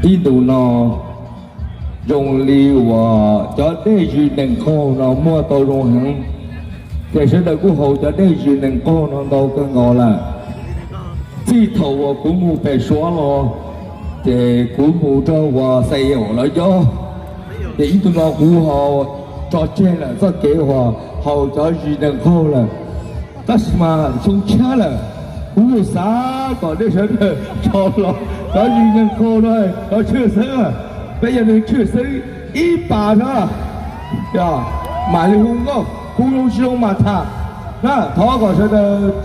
Ib ntus no zoo li uas cov dej zis nees qaug no muaj tau zoo heev, ces sawv daws kuj haus cov dej zis nees qaug no ntau kawg nkaus lawm. Txij thaum uas kuv mus pem Suav los, ces kuv mus rau uas Xais Yaum lawv nyob, ces ib ntus no kuv ho tso tseg lawm txoj kev uas haus cov zis nees qaug lawm. Tab sis mas xyoo tshiab lawm, kuv kuj xav kom nej sawv daws tso los cov zis nees qaug no, cov tshwj xeeb, peb yog neeg tshwj xeeb ib pas na, mam li hu nkauj, hu zoo tsis zoo mas tham na. Thov kom sawv daws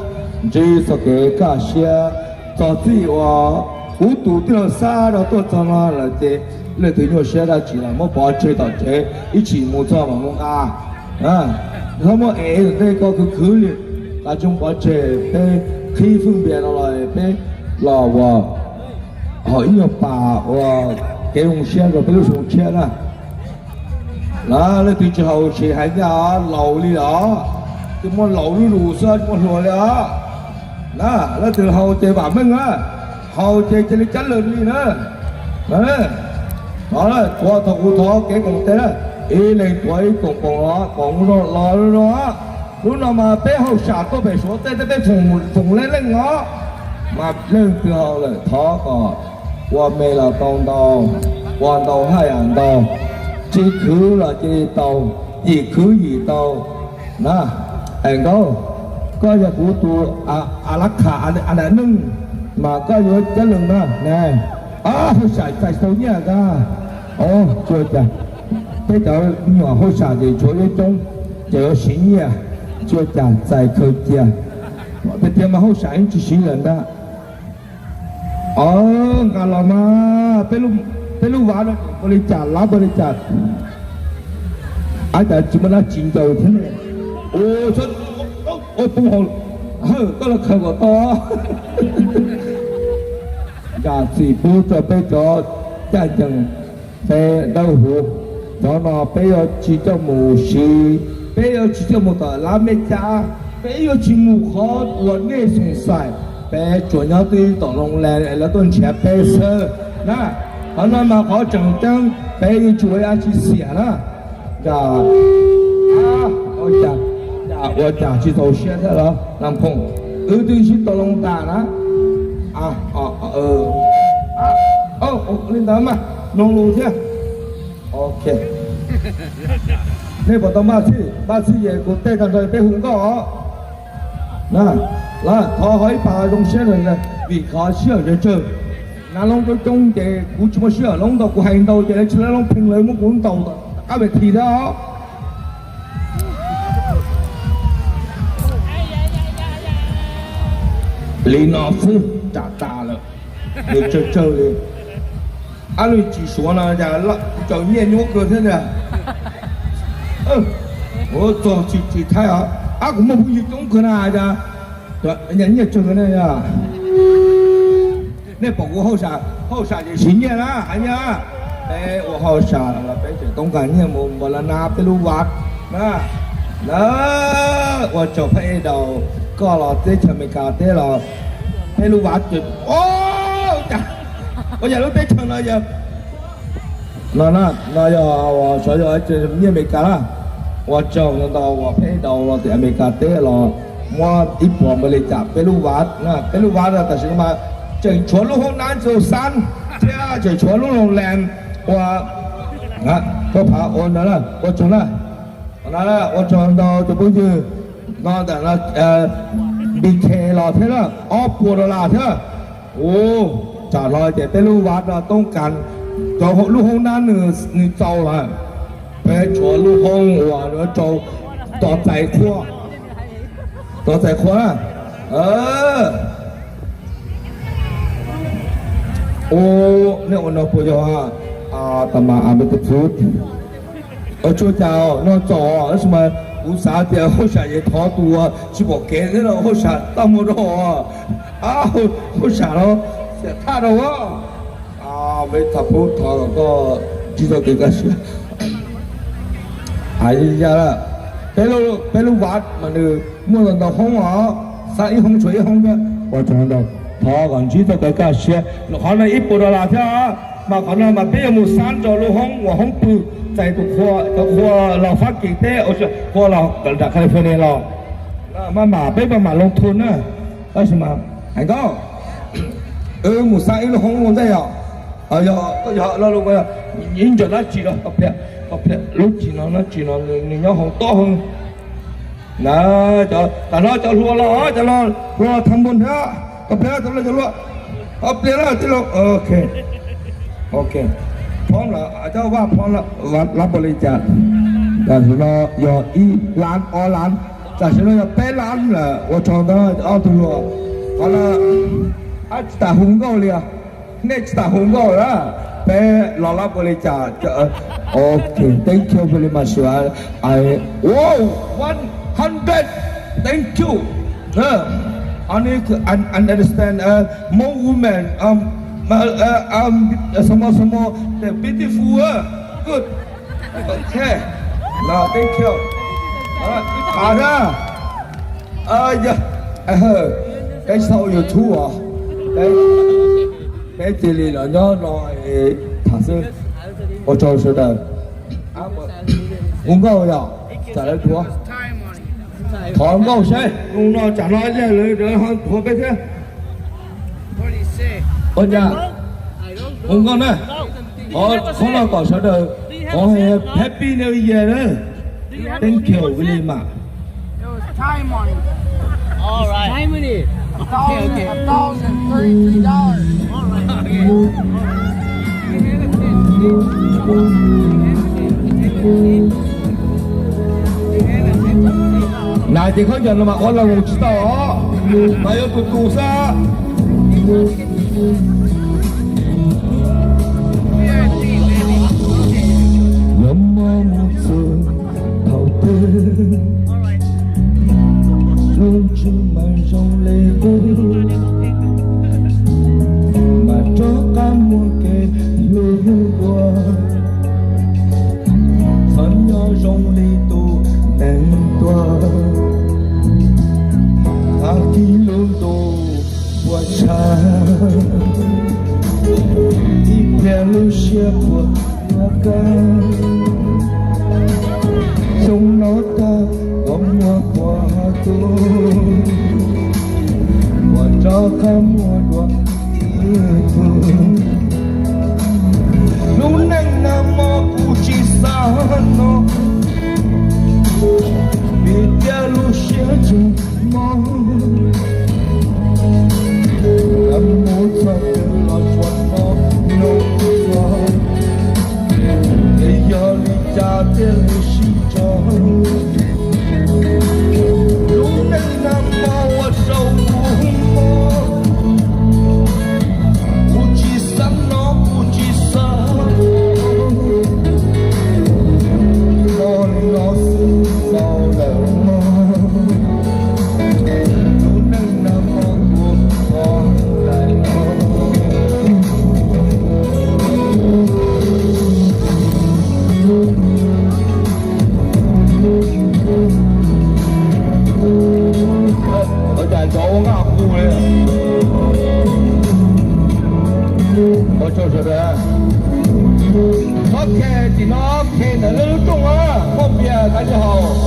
ntsib txoj kev kaj siab. Txog txij uas kuv tus tij laug Xab no tuaj txog no lawm ces leej twg nyuaj siab dab tsi los muab pov tseg tom tsev, ib chim mus txog mam mus nqa. Txhob muab ev ntej, koj khwv khwv li, nqa tsooj pov tseg, peb qhib fwj npias no los peb los uas haus ib nyuag pas ua kev zoo siab rau peb lub xyoo tshiab na. Lawv leej twg tsis haus tsis hais ncaj, laus li os, tsis muaj laus lub lus xwb, tsis muaj hluas li os. Na, leej twg haus ces vam meej na, haus ces cia li cab lwm li na. Thov, thov kuv thov kev koom tes na, ib leeg tuav ib koom poom los, poom no los lub no. Lub no mas peb hauj sam tuaj pem Suav tej, peb foom leej leej os, mas leej twg haus lawm thov kom ua me los tau ntau, ua ntau haj yam ntau, tsib khwv los cia li tau, yim khwv yim tau na. Es nkauj, koj yog kuv tus a lab kham a nam neej, mas koj yuav cab lwm na. Hauj sam txais tau nyiaj koj? Tsis ua cas, peb cov me nyuam hauj sam ces tshuav coob coob, ces yuav siv nyiaj, tsis ua cas, txais khaws cia. Tiag tiag mas hauj sam yeej tsis siv lawm ntag. Nqa los mas, peb lub vav no ua li cas, lab ua li cas? Ab, cas tsis muaj dab tsi ncaws thiab ne. Ua poob hauv, hawj, koj los khaws kom tau. Nkag txim pub rau peb cov ncaj ncees, peb dawb huv. Cov no peb yuav tsis coj mus siv, peb yuav tsis coj mus tom lab mej cab, peb yuav tsis mus qhov uas nej xoom xais, peb tsuas nyob twb tom loo las es lawv tuaj nrhiav peb xwb na. Qhov no mas qhov tseem ceeb, peb yuav tsis ua dab tsi xiam na. Cas, ua cas, cas ua cas tsis txaus siab thiab los Nam Phoom? Wb twb sib tau loo tas na. Li ntawd mas mloog lus thiab. Ok, nej puas tau npaj txhij? Npaj txhij ces kuv tej tag nrho peb hu nkauj os. Thov ho ib pas zoo siab, vim qhov sij hawm tsawg tsawg, nav loob coob coob ces kuv tsis muaj sij hawm loob ntau, kuv hais ntau ces lawv tsis loob pheej, lawv muab kuv ntaus tom qab ves this thiab os. Li no xwb ram tas lawm, nws tsawg tsawg li. Ab, lub tsis Suav no cas tsaus nyiaj nyuaj kawg thiab ntag. Ua txog tsis tsis Thaib os. Ab, kuv muaj phooj ywg coob kawg na cas nyiaj tsawg ne. Nej pom kuv hauj sam, hauj sam ces siv nyiaj na, hais nyiaj. Peb ua hauj sam los peb tseem toob kas nyiaj mus npam la na peb lub vav na. Na, ua tsaug phaj ej daus, koj los teb chaws Amelikas teb los peb lub vav, ua cas lub teb chaws no yog no, no yog sov yog nyiaj Amelikas na. Ua tsaug ntau ntau uas phaj ej daus los tim Amelikas teb los muab ib puas npam li cas peb lub vav na, peb lub vav no tam sim no mas tseem tshuav lub hoob nab txaus xab thiab tseem tshuav lub loo las ua, koj phav ua no, ua tsaug na. Ua tsaug ntau cov phooj ywg no ntawm B K los thiab na, ob puas dollar thiab. Ua, tsam no ces peb lub vav no toob kas, cov lub hoob nab nws txaus lawm, peb tshuav lub hoob uas rau tos txais qhua, tos txais qhua na. Ua, nej ua no puas yog tas mas a me tus txwv? Tsis ua cas, no txaus, tab sis mas kuv xav tias hauj sam ces thov tus uas tsis pom kev thiab no hauj sam txaj muag rau. Hauj sam no xiam thaj rau. Me thav pub thov kom koj ntsib txoj kev kaj siab. Hais li cas, peb lub vav mas nws muaj ntau ntau hoob os, xab ib hoob tshuav ib hoob thiab. Ua tsaug ntau, thov kom ntsib txoj kev kaj siab, qhov no ib puas dollar thiab os. Mas qhov no mas peb yuav mus xab rau lub hoob uas hoob pw, txais tus qhua, cov qhua los Fab Kis teb, qhua los nram California los. Maj mam peb maj mam loo thun na, tab sis mas hais nkauj, wb mus xab ib lub hoob ua ntej os. Yog koj yog lo lus, ib ntsis dab tsi no, lub tsis no dab tsi no, nws nyob hauv tob hwv. Na, tam no cov hluas los, cov hluas los tham npua nrhiav, koj pliag cov hluas, cov hluas, koj pliag na tij laug. Ok, ok, phob lawm, cov vaj phob lawm, lab npaum li cas? Tam sim no yog ib lab, ob lab, tam sim no yog peb lab lawm, ua tsaug ntau ob tug hluas. Qhov no, ab tsis tas hu nkauj li os. Nej tsis tas hu nkauj lawm, peb los lab npaum li cas? Ok, thank you very much. I, wow, one hundred. Thank you. Uh, I need to un- understand. Uh, more women. Um, uh, uh, um, some more, some more. They're beautiful. Uh, good. Ok. No, thank you. Alright. Ib qha na. Yog, peb sau YouTube os. Peb cia li los nyob no tham xwb. Ua tsaug sawv daws. Hu nkauj yog, tsam lawv dhuav. Thov nkauj seb, no tsam no yog lawv dhuav peb thiab. Ua cas? Hu nkauj na. Qhov no kom sawv daws, qhov Happy New Year na. Thank you very much. It was Thai money. All right. Thai money. A thousand, okay, okay, a thousand thirty-three dollars. All right. Okay. Nas ces khaub ncaws no mas ua los mus tsis tau os, mas yuav tus tus xwb. Yog mob mus txog thaum twg, lub ntsej mas zoo li qub, mas rov qab muaj kev hlub dua. Txhob nyob zoo li tus neeg tuag, tag kis lub ntuj puas tshaj, ib pliag lub siab puas yuav kawg. Xyoo no tag koj muaj pua tus, puas rov qab muaj dua ib tug. Lub neej nag hmo kuv tsis xav hnov, vim tias lub siab tseem mob. Koj mus txog twg los tsuas hnov nug txog, ces yog li cas thiaj li sib tso. Lub neej nag hmo ua rau kuv mob, kuv tsis xav hnov, kuv tsis xav hnov, mob li no xwb tau lawm mog. Lub neej nag hmo kuv tau lawm mog. Ua cas nrov ua nqaj qus li. Ua tsaug sawv daws. Txhob khe tim no, khe ntawm lub rooj, poj piam kav tsij haus.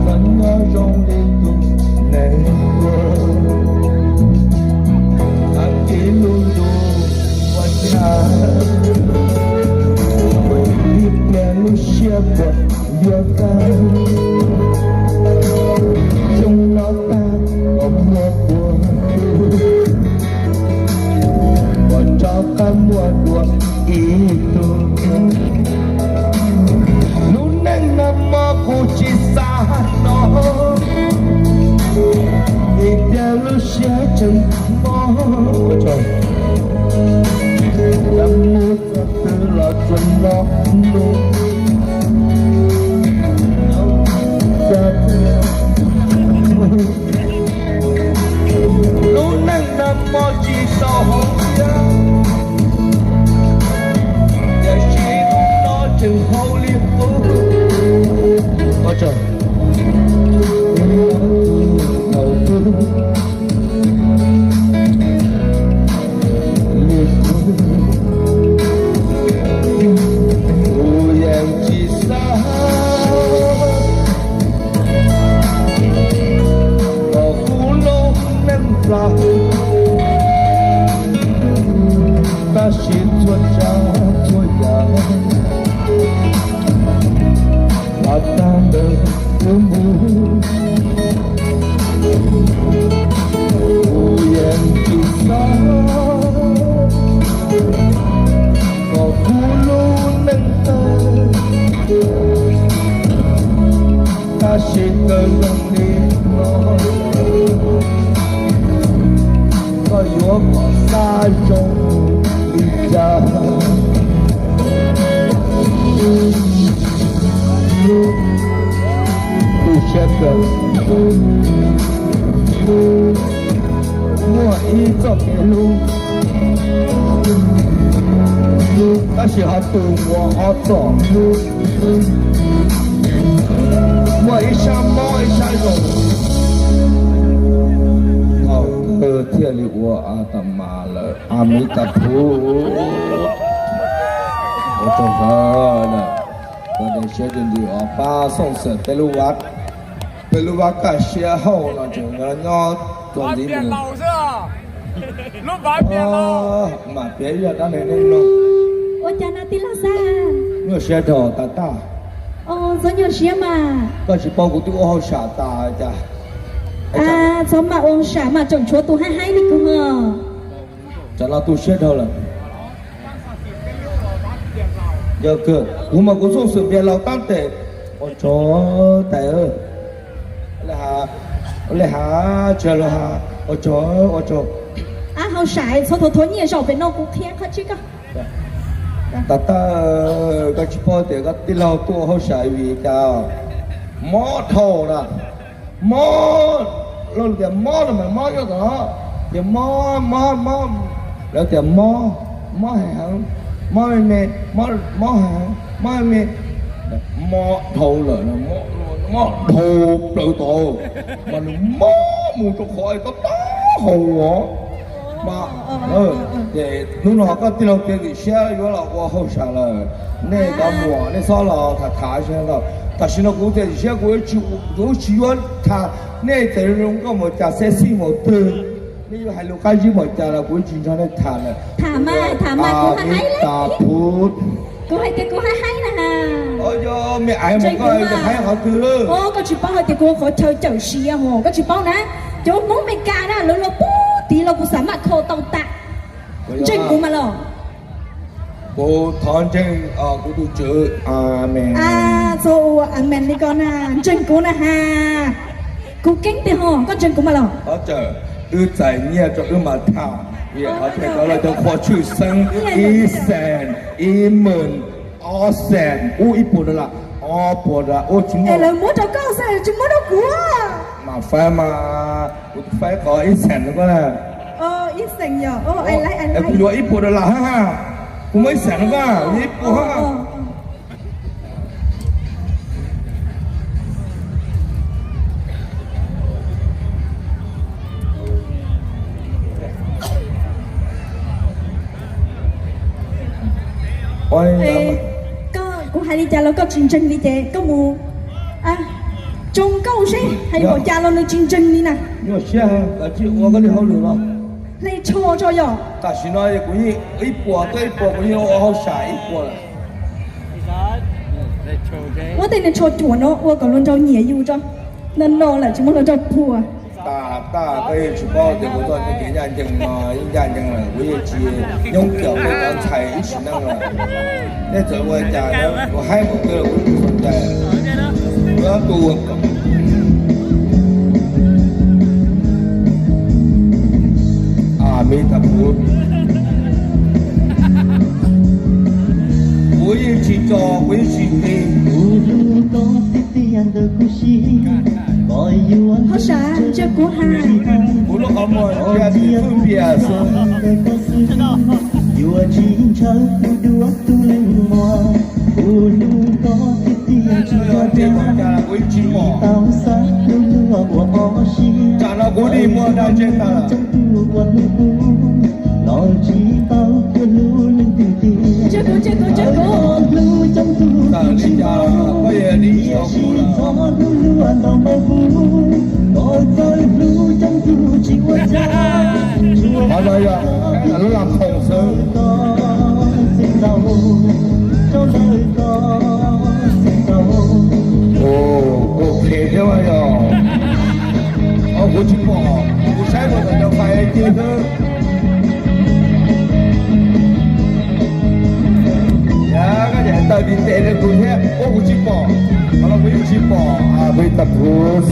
Txhob nyob zoo li tus neeg tuag, tag kis lub ntuj puas tshaj, ib pliag lub siab puas yuav tag. Xyoo no tag koj muaj pua tus, puas rov qab muaj dua ib tug. Lub neej nag hmo kuv tsis xav hnov, vim tias lub siab tseem mob. Mus txog twg los tsuas hnov nug. Lub neej nag hmo tsis tau hauv tiag. Tab sis txhua tsav txhua yam los tag ntawd kuv mus, kuv yeej tsis xav kom kuv lub neej tawg. Tab sis kawg zoo li no, koj yuav kom xav zoo li cas? Tu siab kawg. Muaj ib txoj kev hlub, tab sis ho tu ua ob txoj. Muaj ib sab mob ib sab zoo, thaum kawg thiaj li ua a tas mas lawm. A mis tas phuv. Ua tsaug ntau na, ua siab ntsws os pab Xooj Xwm peb lub vaj, peb lub vaj kaj siab hauj no tseem nyob txuas ntxiv mus. Mam piav ib zaj dab neeg neej no. Ua cas no tij laug Xab? Nyuaj siab dhau tas tag. Txhob nyuaj siab mas. Koj tsis paub kuv twb ua hauj sam tas cas? Txhob mas ua hauj sam mas tseem tshuav tus haib haib li kuv ho. Tsam no tu siab dhau lawm. Yog kawg, kuv mas kuv Xooj Xwm npias laus tab tes. Ua tsaug tais, ua li has, tsis los has, ua tsaug, ua tsaug. Ab, hauj sam txhob thov thov nyiaj zaum pem no kuv qhia qhov tsis koj. Tais, koj tsis paub tias koj tij laug tuaj hauj sam vim cas? Mob dhau na. Mob, lawv tias mob no mas mob nyob tod, ces mob mob mob, lawv tias mob, mob heev heev, mob me me, mob heev heev, mob me me, mob dhau lawm, mob dhau plaws tod, mas nws mob mus rau qhov tob tob hau os. Mas ces hnub no koj tij laug tias vim siab yuav los ua hauj sam lawm, nej cov muam nej txhob los tham tham, tam sim no kuv tias vim siab kuv tsis yuav tham, nej txawm zoo nkauj mus cas sexy mus twg, nej yuav hais lus qab zib mus cas los kuv tsis nrog nej tham lawm. Tham mas, tham mas kuv hais tas phuv. Kuv hais tias kuv haib haib na. Yog me aiv mus koj haib qhov twg? Koj tsis paub hais tias kuv qhov chaw cawm siav hos koj tsis paub na. Cov Hmoob Meskas na lawv los pub tid los kuv xav maj kho tau tas. Ntseeg kuv mas los. Kuv thov ntseeg kuv tus Tswv. Amees. Txhob ua amees li ko na, ntseeg kuv na has. Kuv keeb tiag hos, koj ntseeg kuv mas los. Wb txais nyiaj rau wb mas tham, qhov tias cov laus cov qhua tshwj xeeb, ib xees, ib hmos, ob xees, ub ib puas dollar, ob puas dollar, ub tsis muaj. Lawv muab rau koj xwb tsis muab rau kuv. Mas faib mas, kuv faib qhov ib xees rau koj na. Ib xees yog, kuv yuav ib puas dollar hab, kuv muab ib xees rau koj, kuv yuav ib puas hab. Koj, kuv hais li cas los koj tsis ntseeg li ces koj mus tsoo nkauj seb hais npaum cas los nws tsis ntseeg li na. Nyuaj siab, koj tsis ua koj li hauj lwm los. Hle tsho tso yom. Tam sim no kuv yeej ib puas tuaj ib puas, kuv yeej ua hauj sam ib puas lawm. Muab tej niag tsho cuam no ua kom luag nraug nyiam yus tso. No no lawm tsis muab luag nraug phua. Tag tag koj yeej tsis paub tias kuv txoj kev ncaj ncees no yeej ncaj ncees lawm, kuv yeej tsis nyoob kiam kuv cov ntxhais ib sim neej lawm. Nej txawm ua cas kuv haib mus twg los kuv tsis txhob cai. Kuv yuav tu ua kom a mi tas kuv, kuv yeej tsis tso, kuv yeej tsis ti. Hauj sam, ntsia kuv hais. Kuv lub qhov muag ntsia tim fwj npias xwb. Yuav tsis ntshaw kuv dua tus leej muam, kuv hlub koj tiag tiag tsis nco dab, tsis tau xav hlub luag ua ob sij. Tsam no kuv dig muag dag ntseg tas lawm. Tsoom tub ua hlub kuv los tsis tau hlub leej twg tiag. Hlub tsoom tub tsis tau, tiam sis txhob hlub luag ntaus npaum kuv. Koj txawj hlub tsoom tub tsis ua Qhov no yog lub las phoom xwb. Ua phem thiab yog. Kuv tsis pom, kuv saib mus ntawm cov fais ci xwb. Koj niam taw tis tes rau kuv thiab, ua kuv tsis pom, qhov no kuv yeej tsis pom. Kuv ib tag pus.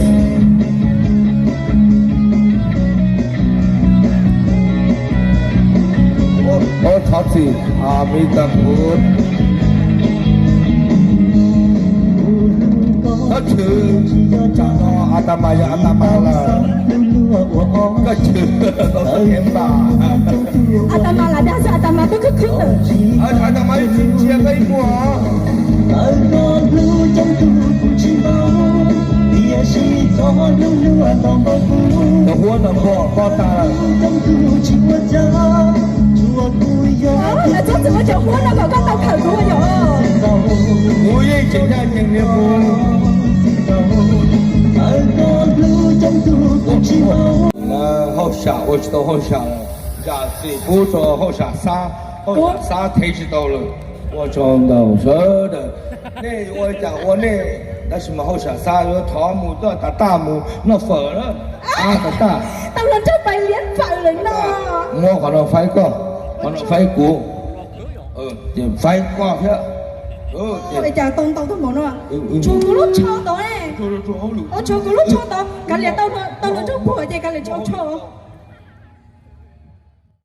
Ua thov txim, me tag pus. Koj chwv, tsam no a ta mas yog a ta mas lawm. Koj chwv, a ta mas lam dag xwb, a ta mas twb khwb khwb lawm. A ta mas ib txhis ntsia koj ib puag. Cov huab no pom poj tas lawm. Lawv txhob txwm ua cov huab no kom koj tau khawm kuv yom. Kuv yeej tseem ncaj ncees niag kuv. Hauj sam ua tsis tau hauj sam lawm, zam txim pub rau hauj sam Xab, hauj sam Xab thev tsis tau lawm. Ua tsaug ntau sawv daws, nej ua li cas ua nej, tab sis mas hauj sam Xab yuav thov mus tuaj tas taj mus noj fawm na. Ab tas taj. Tau los nrog pais liab fawm lawm no. Muab qhov no faib koj, qhov no faib kuv, ces faib koj thiab. Cas tau ntau tuaj npaum no. Tshuav kuv lub tsho tod, tshuav kuv lub tsho tod, kav liam tau los nrog puag ces kav liam tsho tsho.